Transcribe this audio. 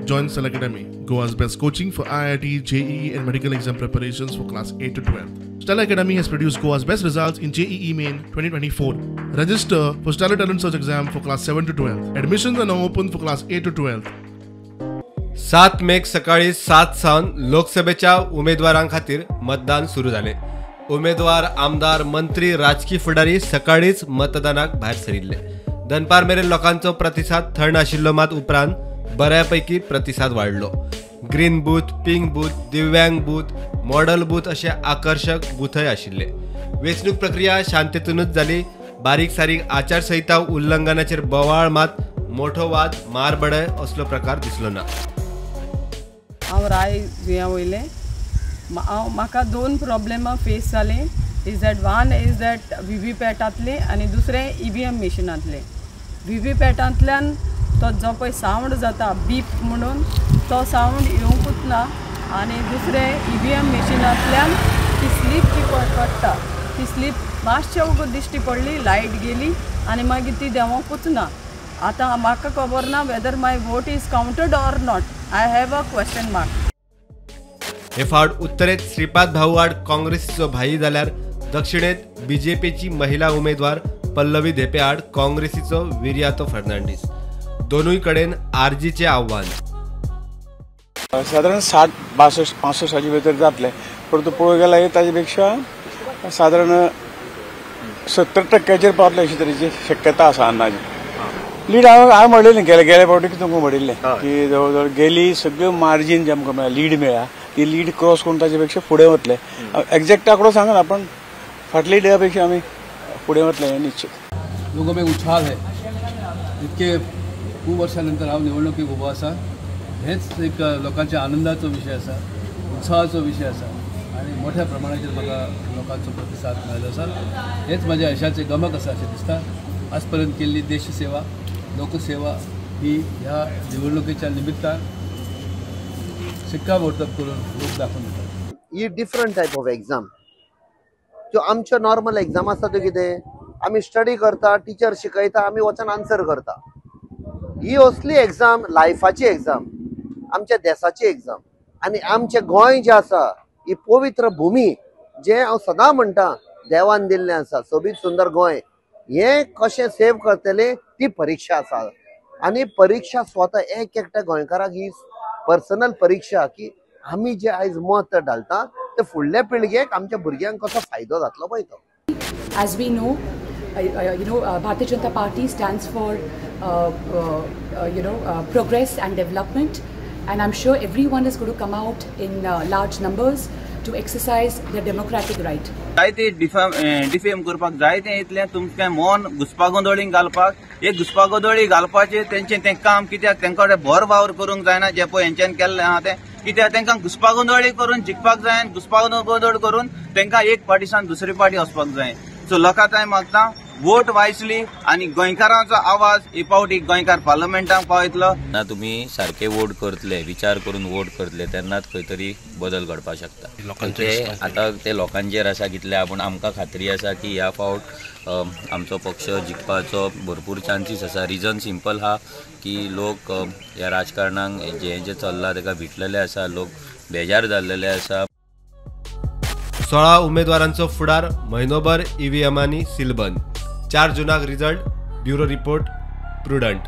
Join Stellar Academy, Goa's best coaching for IIT, JEE and medical exam preparations for class 8 to 12. Stellar Academy has produced Goa's best results in JEE Main 2024. Register for Stellar Talent Search exam for class 7 to 12. Admissions are now open for class 8 to 12. 7 मेक सकाळी 7 सावन लोकसभेच्या उमेदवारां खातीर मतदान सुरू जालें. उमेदवार, आमदार, मंत्री, राजकी फुडारी सकाळीच मतदानाक भायर सरिल्ले. दनपार मेरेन लोकांचो प्रतिसाद थंड आशिल्लो, मात उपरांत बऱ्यापैकी प्रतिसाद वाडलो. ग्रीन बूथ, पिंक बूथ, दिव्यांग बूथ, मॉडल बूथ अशे आकर्शक बूथय आशिल्ले. वेंचणूक प्रक्रिया शांततेनूच जाली. बारीक सारीक आचारसंहिता उल्लंघनाचेर बोवाळ मात मोठो वाद, मारबडय असलो प्रकार दिसलो ना. हांव राय जुंया वयलें. हांव म्हाका दोन प्रॉब्लेमां फेस जालीं. Is that one is that V V पॅटांतलें आनी दुसरें EVM मिशिनांतलें. व्ही व्ही पॅटांतल्यान तो जो पळय सावंड जाता बीप म्हणून, तो सावंड येवंकूच ना. आनी दुसरें EVM मिशिनांतल्यान ती स्लीप जी पडटा ती स्लीप मातशें वगत दिश्टी पडली, लायट गेली आनी मागीर ती देंवोंकूच ना. आतां म्हाका खबर ना whether my vote is counted or not. I have a question mark. हे फावट उत्तरेत श्रीपाद भाऊ आड काँग्रेसीचो भाई जाल्यार दक्षिणेत बीजेपीची महिला उमेदवार पल्लवी धेंपे आड काँग्रेसीचो विरियातो फर्नांडीस. दोनूय कडेन आरजीचे आव्हान. साधारण 60 62 65 भितर जातले, परंतु पळोवंक गेल्यार ताजे पेक्षा साधारण 70% पावतले अशी तरेची शक्यता आसा अंदाजे. लीड हांवें म्हणलेलें गेले फावटी तुमकां म्हणिल्लें की जवळ जवळ गेली सगळ्यो मार्जीन जे आमकां मेळ्ळा, लीड मेळ्ळा, ती लीड क्रॉस करून ताजे पेक्षा फुडें वतले. एग्जॅक्ट आंकडो सांगना, पण फाटली लिडा पेक्षा आमी फुडें वतले हें निश्चित. लोगों में उछाल है. इतके खूब वर्षां नंतर हांव निवडणुकीक उबो आसा, हेच एक लोकांच्या आनंदाचो विशय आसा, उत्साहाचो विशय आसा आनी मोठ्या प्रमाणाचेर म्हाका लोकांचो प्रतिसाद मेळ्ळो आसा. हेच म्हाज्या यशाचें गमक आसा अशें दिसता. आजपर्यंत केल्ली देशसेवा, लोकसेवा ही ह्या निवडणुकीच्या निमित्तान शिक्कामोर्तब करून लोक दाखोवन दितात. ही डिफरंट टायप ऑफ एक्झाम. त्यो आमच्यो नॉर्मल एक्झाम आसता त्यो कितें आमी स्टडी करता, टिचर शिकयता, आमी वचून आन्सर करता. ही असली एक्झाम लायफाची एक्झाम, आमच्या देसाची एक्झाम. आनी आमचें गोंय जें आसा ही पवित्र भुमी, जें हांव सदां म्हणटा देवान दिल्लें आसा, सोबीत सुंदर गोंय, हें कशें सेव करतलें ती परीक्षा आसा. आनी परीक्षा स्वता एक एकट्या गोंयकाराक ही पर्सनल परीक्षा की आमी जे आयज मत घालता ते फुडल्या पिळगेक, आमच्या भुरग्यांक कसो फायदो जातलो पळय तो. As we know, Bharatiya Janata Party stands for progress and development, and I'm sure everyone is going to come out in large numbers to exercise their democratic right. जायते डिफेम करपाक जायते इतलें तुमचें मन घुस्पागोंदळीक घालपाक, एक घुस्पागोंदळी घालपाचें तेंचें तें काम कित्याक तेंकां भर वावर करूंक जायना जें पळय हेंच्यान केल्लें आहा तें, कित्याक तेंकां घुस्पागोंदळी करून जिखपाक जाय, घुस्पागोंदळ करून तेंकां एक पार्टीसान दुसरी पार्टी वचपाक जाय. सो लोकां हांवें मागता वोट वायसली आनी गोंयकारांचो आवाज हे फावटी गोंयकार पार्लमेंटाक पावयतलो. ना तुमी सारके वोट करतले, विचार करून वोट करतले तेन्नाच खंय तरी बदल घडपाक शकता. ते आतां ते लोकांचेर आसा कितले, पूण आमकां खात्री आसा की ह्या फावट आमचो पक्ष जिखपाचो भरपूर चान्सीस आसा. रिजन सिंपल आहा की लोक ह्या राजकारणाक जें जें चल्लां ताका भिटलेले आसा, लोक बेजार जाल्लेले आसा. 16 उमेदवारांचो फुडार म्हयनोभर EVMांनी सीलबंद. 4 जूनाक रिजल्ट. Bureau report, Prudent.